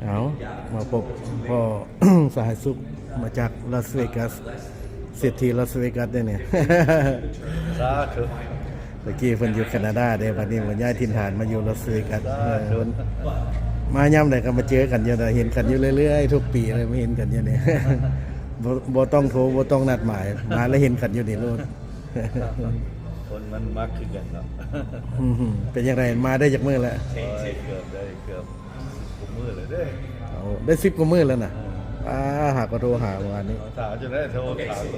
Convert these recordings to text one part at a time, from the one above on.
ເອົາ ມາພົບພໍ່ ສະຫາຍສຸກ ມາຈາກລາສເວກັສ ເສດຖີລາສເວກັສເດ້ນີ້. ສາທຸ. ຕະກີ້ເພິ່ນຢູ່ແຄນາດາເດ້ ບັດນີ້ມາຍ້າຍຖິ່ນຖານມາຢູ່ລາສເວກັສ. ສາທຸ. ເອີ ເພິ່ນມາຍາມໃດກໍມາເຈີກັນຢູ່ນະ ເຫັນກັນຢູ່ເລື້ອຍໆ ທຸກປີເລີຍ ມາເຫັນກັນຢູ່ນີ້. ບໍ່ ບໍ່ຕ້ອງໂທ ບໍ່ຕ້ອງນັດໝາຍ ມາແລ້ວເຫັນກັນຢູ່ນີ້ໂລດ. ຄົນມັນມັກຄືກັນເນາະ. ອືມ ເປັນຈັ່ງໃດ ມາໄດ້ຈັກມື້ແລ້ວ? ໂອ້ຍ ເກືອບໄດ້ ເກືອບສິບກວ່າມື້ແລ້ວເດ້. ເອົາ ໄດ້ສິບກວ່າມື້ແລ້ວນະ. ເອີ ອາ ຫາກໍໂທຫາເມື່ອວານນີ້ ຖາມຢູ່ໄດ໋ ໂທຖາມໂຕ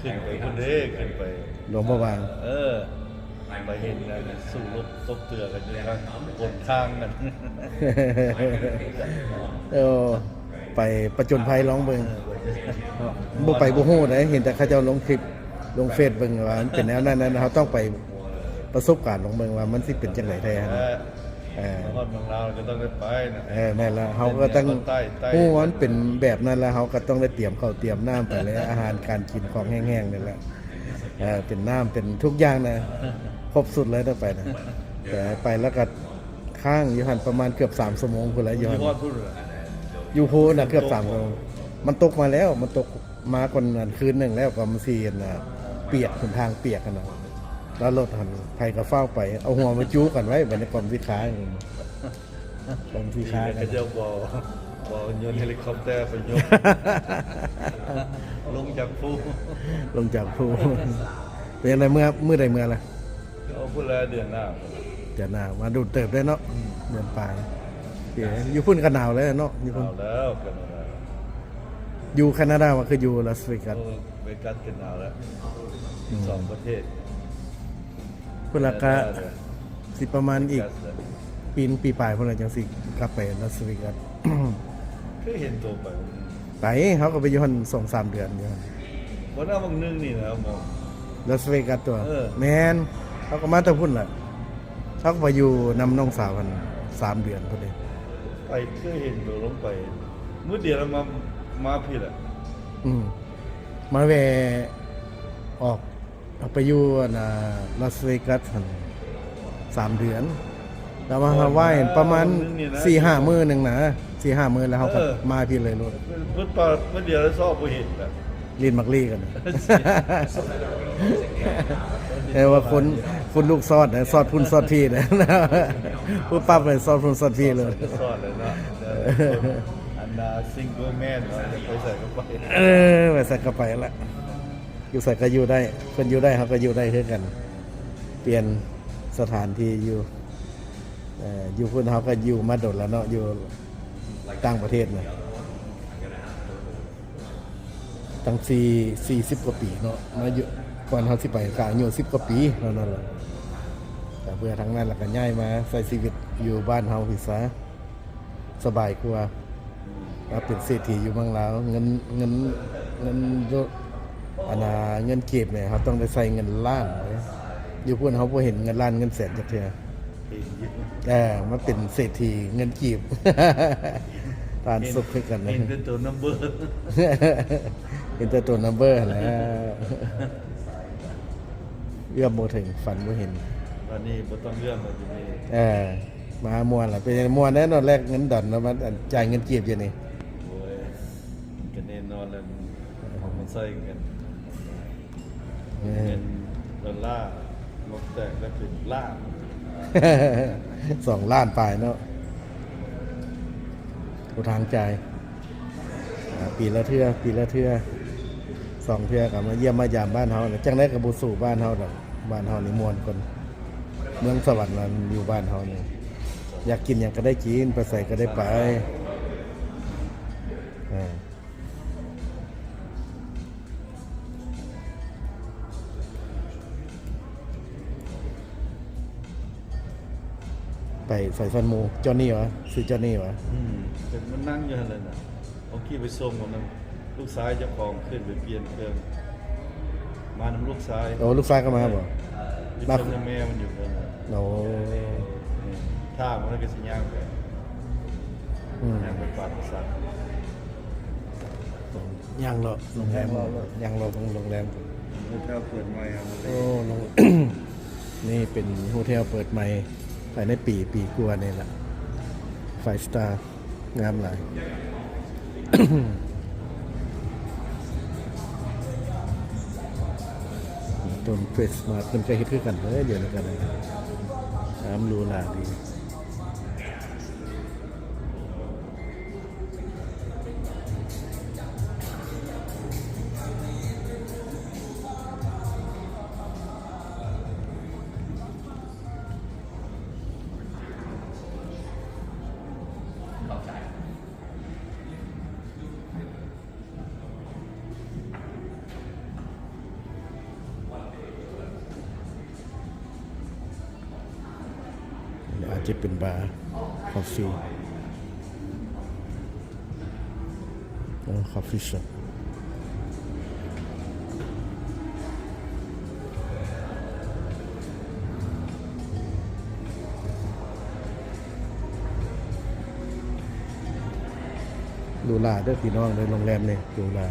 ຂຶ້ນໄປພຸ້ນເດ້ ຂຶ້ນໄປຫຼວງພະບາງ. ເອີ ໄປເຫັນອັນສູ້ລົບຕົບເຕືອກັນຢູ່ທາງຫົນທາງນັ້ນ. ເອີ ໄປປະຈົນໄພລອງເບິ່ງ. ເອີ ບໍ່ໄປບໍ່ຮູ້ເດ້ ເຫັນແຕ່ເຂົາເຈົ້າລົງຄລິບ ລົງເຟສເບິ່ງວ່າມັນເປັນແນວນັ້ນ ເຮົາຕ້ອງໄປປະສົບການລອງເບິ່ງວ່າມັນຊິເປັນຈັ່ງໃດແທ້ຫັ້ນ. ເອີ ເອີ ມາຮອດເມືອງລາວກໍຕ້ອງໄດ້ໄປນະ. ເອີ ແມ່ນລະ ເຮົາກໍຕ້ອງ ເປັນແນວໃຕ້ ໃຕ້ ຮູ້ວ່າມັນເປັນແບບນັ້ນລະ ເຮົາກໍຕ້ອງໄດ້ຕຽມເຂົ້າຕຽມນ້ຳໄປແລ້ວ ອາຫານການກິນຂອງແຫ້ງໆນີ້ແຫຼະ. ເອີ ເປັນນ້ຳເປັນທຸກຢ່າງນະ ຄົບສຸດເລີຍຕ້ອງໄປນະ. ແຕ່ໄປແລ້ວກໍຄ້າງຢູ່ຫັ້ນປະມານເກືອບສາມຊົ່ວໂມງພຸ້ນແຫຼະ ຢູ່ຫັ້ນ ຢູ່ພຸ້ນນະ ເກືອບສາມຊົ່ວໂມງ. ມັນຕົກມາແລ້ວ ມັນຕົກ ມາກ່ອນນັ້ນຄືນໜຶ່ງແລ້ວ ກໍມັນຊິ ອັນນ່າ ປຽກ ຫົນທາງປຽກຫັ້ນນະ ແລ້ວລົດຫັ້ນ ໃຜກໍຟ້າວໄປ ເອົາຫົວມາຈູກັນໄວ້ ບັດນີ້ກໍມັນຊິຄາ ກໍມັນຊິຄາກັນ. ເຂົາເຈົ້າບໍ່ ບໍ່ຍົນເຮລິຄອບເຕີໄປຍົກ ລົງຈາກພູ ລົງຈາກພູ. ເປັນຈັ່ງໃດ ເມື່ອ ມື້ໃດເມື່ອລະ? ເອົາພຸ້ນແຫຼະ ເດືອນໜ້າ ເດືອນໜ້າ ມາດົນເຕີບແລ້ວເນາະ. ອືມ ເດືອນປາຍ. ໂອເຄ ຢູ່ພຸ້ນກໍໜາວແລ້ວເນາະ ຢູ່ພຸ້ນ. ໜາວແລ້ວ ແຄນາດາ. ຢູ່ແຄນາດາວ່າຄືຢູ່ລາສເວກັສ? ໂອ້ ເວກັສກໍໜາວແລ້ວ. ອືມ ສອງປະເທດ ພຸ້ນລະກະ ແຄນາດາເລີຍ ຊິປະມານອີກ ເວກັສເລີຍ ປີໜຶ່ງປີປາຍພຸ້ນລະ ຈັ່ງຊິກັບໄປລາສເວກັສ. ເຄີຍເຫັນໂຕໄປ ໄປ ເຮົາກໍໄປຢູ່ຫັ້ນສອງສາມເດືອນຢູ່ຫັ້ນ. ບໍ່ນະ ບາງໜຶ່ງນີ້ນະ ມອງລາສເວກັສຕົວະ. ເອີ ແມ່ນ ເຮົາກໍມາແຕ່ພຸ້ນລະ ເຮົາກໍໄປຢູ່ນຳນ້ອງສາວຫັ້ນສາມເດືອນພຸ້ນເດ້. ໄປ ເຄີຍເຫັນໂຕລົງໄປມື້ດຽວລະ ມາ ມາພີ້ລະ. ອືມ ມາແວ່ອອກ ເຮົາໄປຢູ່ອັນນ່າ ລາສເວກັສຫັ້ນສາມເດືອນ ແລ້ວມາຮາວາຍຫັ້ນປະມານສີ່ຫ້າມື້ໜຶ່ງນະ ສີ່ຫ້າມື້ແລ້ວເຮົາກໍ ເອີ ມາພີ້ເລີຍໂລດ. ເພິ່ນ ເພິ່ນດຽວຊອບບໍ່ເຫັນນະ ຫຼິ້ນໝາກລີ້ກັນ. ແຕ່ວ່າຄົນ ຄົນລູກຊອດນະ ຊອດພຸ້ນຊອດພີ້ນະ ປຸບປັບເລີຍ ຊອດພຸ້ນຊອດພີ້ເລີຍ ຊອດເລີຍເນາະ. ອັນນ່າ ຊິງເກີແມນເນາະ ໄປໃສກໍໄປ ເອີ ໄປໃສກໍໄປລະ. ຢູ່ໃສກໍຢູ່ໄດ້ ເພິ່ນຢູ່ໄດ້ ເຮົາກໍຢູ່ໄດ້ຄືກັນ ປ່ຽນສະຖານທີ່ຢູ່. ເອີ ຢູ່ພຸ້ນເຮົາກໍຢູ່ມາດົນແລ້ວເນາະ ຢູ່ຕ່າງປະເທດນະ ຕັ້ງສີ່ ສີ່ສິບກວ່າປີເນາະ ມາຢູ່ ກ່ອນເຮົາຊິໄປກໍອາຍຸສິບກວ່າປີເທົ່ານັ້ນແຫຼະ. ກໍເພື່ອທາງນັ້ນ ແລ້ວກໍຍ້າຍມາໃຊ້ຊີວິດຢູ່ບ້ານເຮົາພີ້ຊະ. ສະບາຍກວ່າ ວ່າເປັນເສດຖີຢູ່ເມືອງລາວ ເງິນ ເງິນ ເງິນ ອັນນ່າ ເງິນກີບນີ້ ເຮົາຕ້ອງໄດ້ໃຊ້ເງິນລ້ານເດ້. ຢູ່ພຸ້ນເຮົາບໍ່ເຫັນເງິນລ້ານເງິນແສນຈັກເທື່ອ. ເອີ ມາເປັນເສດຖີເງິນກີບ ປານສຸກຄືກັນ ເຫັນແຕ່ໂຕນຳເບີ ເຫັນແຕ່ໂຕນຳເບີຫັ້ນແຫຼະ. ເອື້ອມບໍ່ເຖິງ ຝັນບໍ່ເຫັນ. ບັດນີ້ບໍ່ຕ້ອງເລື່ອມແລ້ວ ຢູ່ນີ້ ເອີ ມາມ່ວນລະ ເປັນຫຍັງມ່ວນແນ່ນອນ ແລກເງິນດອນລະ ມາ ອັນ ຈ່າຍເງິນກີບຢູ່ນີ້. ໂອ້ຍ ມັນກໍແນ່ນອນແລ້ວ ເອົາມາໃຊ້ກັນ ເອີ ເງິນດອນລາ ລົບແຕກແລ້ວເປັນລ້ານ ສອງລ້ານປາຍເນາະ ຜູ້ທາງຈ່າຍ. ອາ ປີລະເທື່ອ ປີລະເທື່ອ ສອງເທື່ອກໍມາຢ້ຽມມາຢາມບ້ານເຮົາ. ຈັ່ງໃດກໍບໍ່ສູ້ບ້ານເຮົາດອກ ບ້ານເຮົານີ້ມ່ວນກວ່າ. ເມືອງສະຫວັນມັນຢູ່ບ້ານເຮົານີ້ ຢາກກິນຫຍັງກໍໄດ້ກິນ ໄປໃສກໍໄດ້ໄປ. ເອີ ໄປໃສຊັ້ນໝູ່? ຈອນນີຫວາ? ຊື່ຈອນນີຫວາ? ອືມ ເປັນ ມັນນັ່ງຢູ່ຫັ້ນແຫຼະນະ. ເອົາຂີ່ໄປສົ່ງ ວັນນັ້ນລູກຊາຍເຈົ້າຂອງຂຶ້ນໄປປ່ຽນເຄື່ອງ ມານຳລູກຊາຍ. ໂອ້ ລູກຊາຍກໍມາບໍ? ເອີ ຢູ່ເທິງນຳແມ່ມັນຢູ່ເທິງ. ໂອ້ ຖ້າມັນກໍຊິຍ່າງໄປ ອືມ ຍ່າງໄປປາກກະສັກ. ຍ່າງເລາະໂຮງແຮມ ຍ່າງເລາະເບິ່ງໂຮງແຮມ. ໂຮເທວເປີດໃໝ່ ໂອ້ ໂຮ ນີ້ເປັນໂຮເທວເປີດໃໝ່ພາຍໃນປີ ປີກວ່ານີ້ລະ ໄຟສະຕາ. ງາມຫຼາຍ. ຕົ້ນຄຣິສມາສເພິ່ນກໍເຮັດຄືກັນເດີ ດຽວນີ້ກໍໄດ້ ງາມຫຼູຫຼາດີ. ອາດຈະເປັນບາຄາເຟ ເອີ ຄາເຟຊັອບ. ຫຼູຫຼາເດີພີ່ນ້ອງເດີ ໂຮງແຮມນີ້ຫຼູຫຼາ.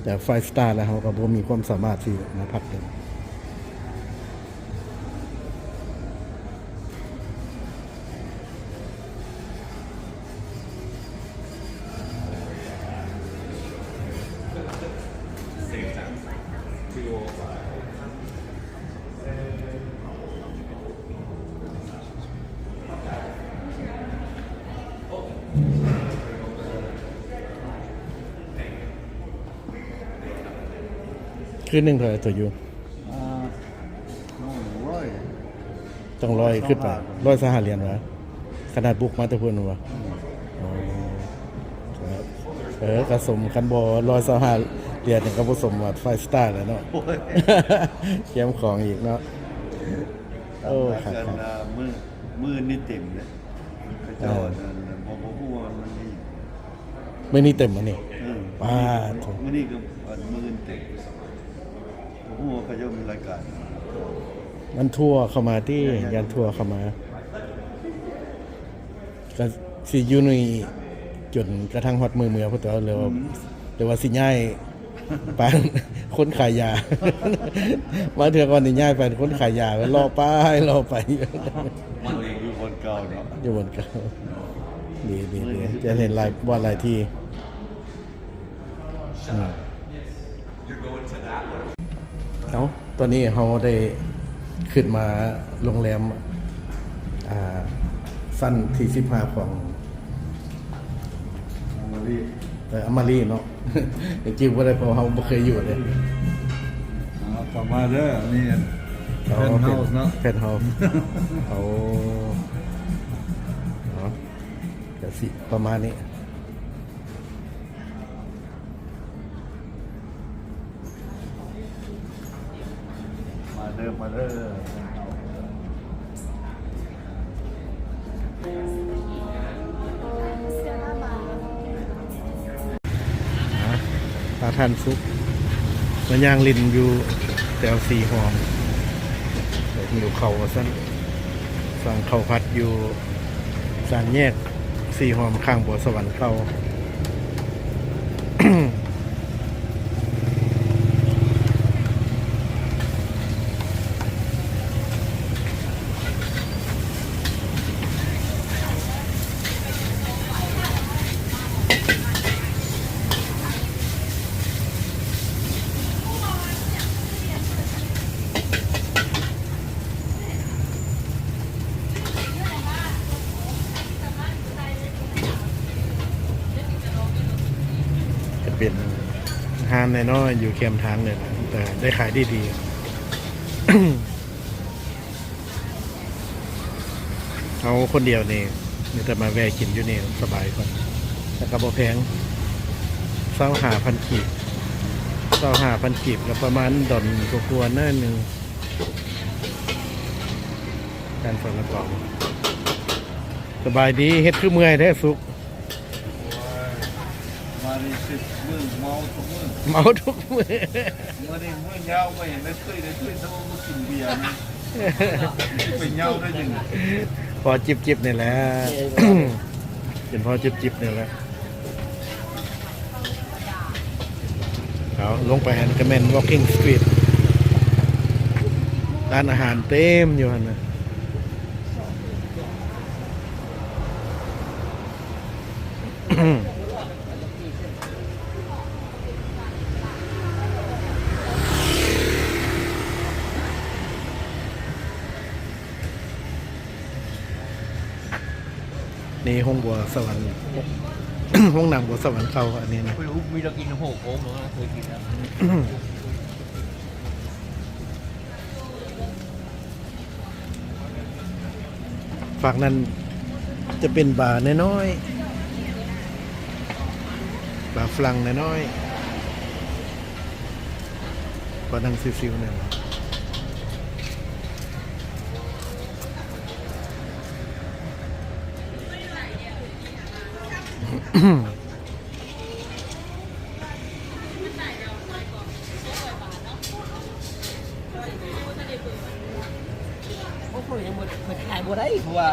ແຕ່ໄຟສະຕາແລ້ວ ເຮົາກໍບໍ່ມີຄວາມສາມາດທີ່ມາພັກໄດ້. ຄືນໜຶ່ງເທົ່າໃດຕົວຢູ່? ອ່າ ຮ້ອຍ ຕ້ອງຮ້ອຍຂຶ້ນໄປ ຮ້ອຍຊາວຫ້າ ຮ້ອຍຊາວຫ້າຫຼຽນຫວາ? ຂະໜາດບຸກມາແຕ່ພຸ້ນຫວາ? ອືມ ອໍ ເອີ ກະສົມ ຄັນບໍ່ຮ້ອຍຊາວຫ້າຫຼຽນນີ້ກໍບໍ່ສົມວ່າໄຟສະຕາແລ້ວເນາະ. ໂອ້ຍ ກຽມຂອງອີກເນາະ. ໂອ້ ຄັກໆ ມື້ ມື້ນີ້ເຕັມເດ້ ເຂົາເຈົ້າ ເອີ ອັນນັ້ນ ບໍ່ ບໍ່ຮູ້ວ່າມັນມີ ມື້ນີ້ເຕັມ ມື້ນີ້ ເອີ ປາດໂທ້ ມື້ນີ້ກໍ ອັນ ມື້ອື່ນເຕັມ ບໍ່ຮູ້ວ່າເຂົາເຈົ້າມີລາຍການ. ມັນທົວເຂົ້າມາຕິ ຢ້ານ ຢ້ານທົວເຂົ້າມາ ກໍຊິຢູ່ນີ້ຈົນກະທັ່ງຮອດມື້ເມືອພຸ້ນຕົວະ ຫຼືວ່າ ອືມ ຫຼືວ່າຊິຍ້າຍ ປານຄົນຂາຍຢາ ບາງເທື່ອກ່ອນນີ້ຍ້າຍໄປເປັນຄົນຂາຍຢາ ເລາະໄປເລາະໄປ ຢູ່ບ່ອນເກົ່າເນາະ ຢູ່ບ່ອນເກົ່າ. ດີໆ ຈະເຫັນຫຼາຍບ່ອນຫຼາຍທີ່. ອືມ ເອົາ ຕອນນີ້ເຮົາໄດ້ຂຶ້ນມາໂຮງແຮມ ອ່າ ຊັ້ນທີສິບຫ້າຂອງ ອາມາຣີ ເອີ ອາມາຣີເນາະ ຍັງຈື່ບໍ່ໄດ້ ເພາະເຮົາບໍ່ເຄີຍຢູ່ເດ້. ເອົາ ເຂົ້າມາເດີ ອັນນີ້ ເອົາ ເປັນ ເປັນເນາະ ເປັນເຮົາ ເອົາ ເອົາ ກະຊິປະມານນີ້. ມາເດີ ມາເດີ ອາ ປາທ່ານສຸກ ມາຍ່າງຫຼິ້ນຢູ່ແຖວສີຫອມ ຫິວເຂົ້າວ່າຊັ້ນ ສັ່ງເຂົ້າຜັດຢູ່ ສາມແຍກສີຫອມ ຂ້າງບົວສະຫວັນເກົ່າ. ຈະເປັນຮ້ານນ້ອຍໆ ຢູ່ແຄມທາງນີ້ແຫຼະ ແຕ່ໄດ້ຂາຍດີໆ. ເຮົາຄົນດຽວນີ້ ມີແຕ່ມາແວ່ກິນຢູ່ນີ້ສະບາຍກ່ອນ ແລ້ວກໍບໍ່ແພງ ຊາວຫ້າພັນກີບ ຊາວຫ້າພັນກີບ ກໍປະມານດອນກວ່າໆ ໜ້ອຍໜຶ່ງ. ການຝາກກະເປົາ. ສະບາຍດີ ເຮັດຄືເມື່ອຍແທ້ສຸກ. ມານີ້ສິບມື້ ເມົາທຸກມື້ ເມົາທຸກມື້. ມື້ນີ້ມື້ຍາວ ໄປເຫັນໄດ້ຕຸ້ຍ ໄດ້ຕຸ້ຍ ແຕ່ວ່າບໍ່ກິນເບຍນີ້ ຊິໄປຍາວໄດ້ຈັ່ງໃດ? ພໍຈິບໆ ນີ້ແຫຼະ ເອີ ກິນພໍຈິບໆ ນີ້ແຫຼະ. ເອົາ ລົງໄປຫັ້ນກໍແມ່ນ Walking Street ຮ້ານອາຫານເຕັມຢູ່ຫັ້ນນະ. ນີ້ໂຮງບົວສະຫວັນ ໂຮງໜັງບົວສະຫວັນເກົ່າ ອັນນີ້ນະ. ໄມ່ຮູ້ ມີແຕ່ກິນຫົວໂຄ້ງເນາະ ເຄີຍກິນແລ້ວ. ຝັ່ງນັ້ນຈະເປັນບານ້ອຍໆ ບາຝຣັ່ງນ້ອຍໆ ກໍນັ່ງຊິວໆ ນັ້ນ. ໂອ້ໂຫ ຍັງບໍ່ ເພິ່ນຂາຍບໍ່ໄດ້ ເພາະວ່າ